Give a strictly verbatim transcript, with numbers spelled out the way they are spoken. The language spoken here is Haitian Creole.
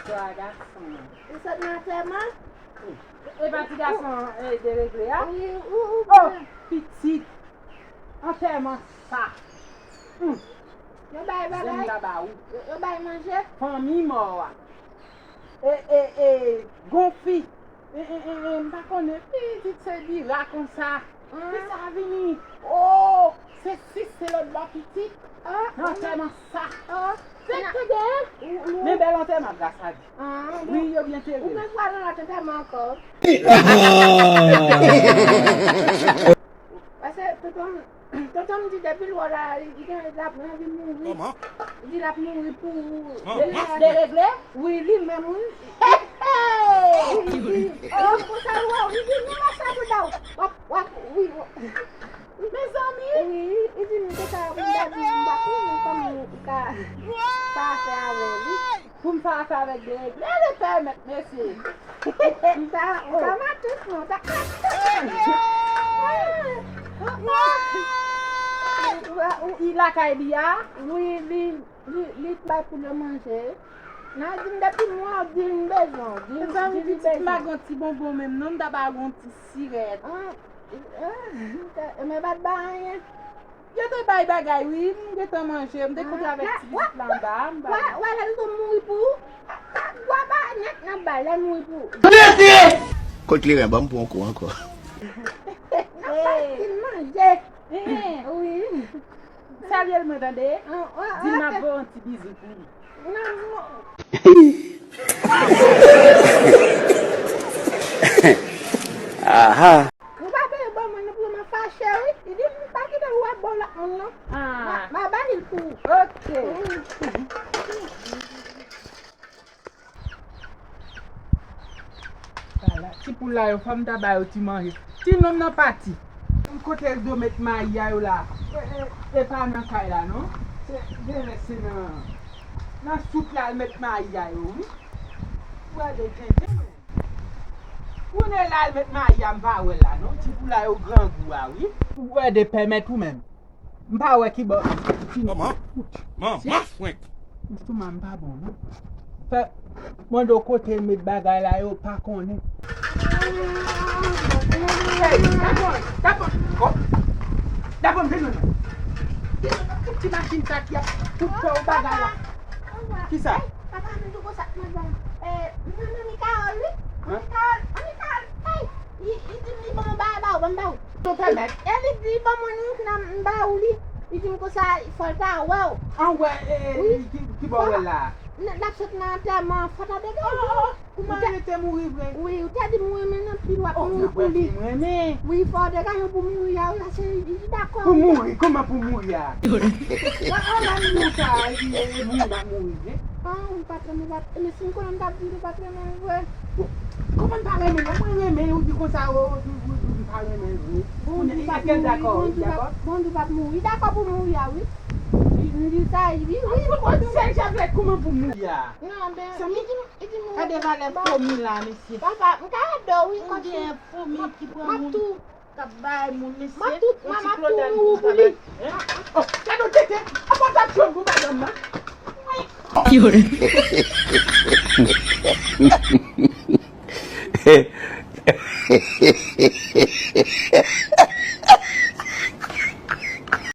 Bonswa, gason. Ou sot nan antèman? E pa ti gason, e, deregle a? Wi, ou, ou Oh, gen. Pitit. Antèman sa. Hmm. Yo bay bagay? Zen m ta ba ou. Yo, yo bay manje? Fanmi mò a. E, e, e, gon fi. E, e, e, e, m pa konnen. Pitit se bira konsa. Ah. Kisa vini? Oh, se sis se lòt bò pitit. Ah, nan antèman sa. Ah. Fèt te gen. Men bèl antèman gras a Dye. Ah, wi, yo byen tere. Ou gen dwa nan lòt antèman ankò. Paske tonton, tonton m di depi l wè w la, li gen, l ap anvi mouri. Kòman? Li di l ap mouri pou ou. Deregle? Wi, li menm, wi. Li di, oh, konsa l wè w, li di, nou wè sa bouda w. W ap, w ap, wi, w ap. Mezanmi! Wi, li di m te ka, m ta di, m pa konnen kòman ou ka pa fè avè li. Pou m pa fè avèk deregle, li pèmèt, mesye. M ta, m ta matis, non, m ta. Li lakay li a? Wi, li, li, li bay pou yo manje. Nan di m depi m wè w, di m bezwen w, di m, di m bezwen. Mezanmi, pitit m pa gon ti bonbon menm, non, m ta ba w gon ti sirèt. Ah, ah, men pa t ba anyen. Yo te bay bagay, wi. M gentan manje. M te kontre avèk ti pitit la anba. M ba. Wè, wè, lè li te mouri pou ou. Gwa ba nèt nan bay, lè mouri pou ou. Kot kleren, ban m pran yon kou ankò. N ap bay ti manje. Wi. Salye l mwen tande. Di l m ap voye yon ti bizou pou li. Aha. Ou pa vle ban mwen non, pou mwen fache, wi. Li di, m pa kite ou ap ban lòt moun, non. Ah. M a, m a ba li l pou ou. Ok. Wi. Ala, ti poul la yo, fò m ta ba yo ti manje. Ti nonm nan pati. Kote l do met mayi a yo la? E, e, e pa nan kay la, non. Se, genlè se nan, nan sout la l met mayi a yo, wi. Ou wè de tenten, men. Kounye la l met mayi a, m pa wè l la, non. Ti poul la yo grangou a, wi. Ou wè de pèmèt ou menm. M pa wè ki bò. Kòman? Manman frenk. Estomak m pa bon, non. Fè mande w kote l met bagay la, yo pa konnen. Hey, Dapon, Dapon, oh. Dapon, vin non. Vin non, ti machin sa ki ap fout fè w bagay la. Kisa? Papa, vin tou konsa, madanm. Eh, manmi Carole, wi. Manmi Carole, manmi Carole, hey. Li, li di m li ban yon bagay ba ou, ban m ba ou. Ou pèmèt. E li di ban mwen li, m ba ou li. Li di m konsa, fò l ta wè w. An wè, e, e, wi. Ki, ki bò w wè l la? N-, l ap sot nan antèman, fò ta dege. Oh, oh, oh. Kouman li te mouri vre? Wi, ou te di mouri, men nan pi dwat mouri pou li. Wi, fò w degaje w pou mouri a, wi, paske li dakò. Pou mouri? Kòman pou mouri a? Wè, an la moun sa, e, e, mouri pa mouri vre. An, ou pa t renmen, pa t, men si m konnen m t ap di l ou pa t renmen l vre. Kòman m pa renmen l? Mwen renmen l, ou di konsa, ou, ou, ou, ou di m pa renmen l vre. Bondye p ap mouri, Bondye p ap, Bondye p ap mouri. Li dakò pou mouri a, wi. Li, li di sa, li di, wi. Sèl Javlèt, kòman pou mouri a? Non, men, li di m, li di m, gade valè fomi la, mesye. Papa, m ka ede w, wi, konsa. Konbyen fomi ki pran moun k ap bay moun, mesye? M ap tou, m ap tou mouri pou li. Oh, gade yon tete. Apa w t ap jwenn pou madanm nan?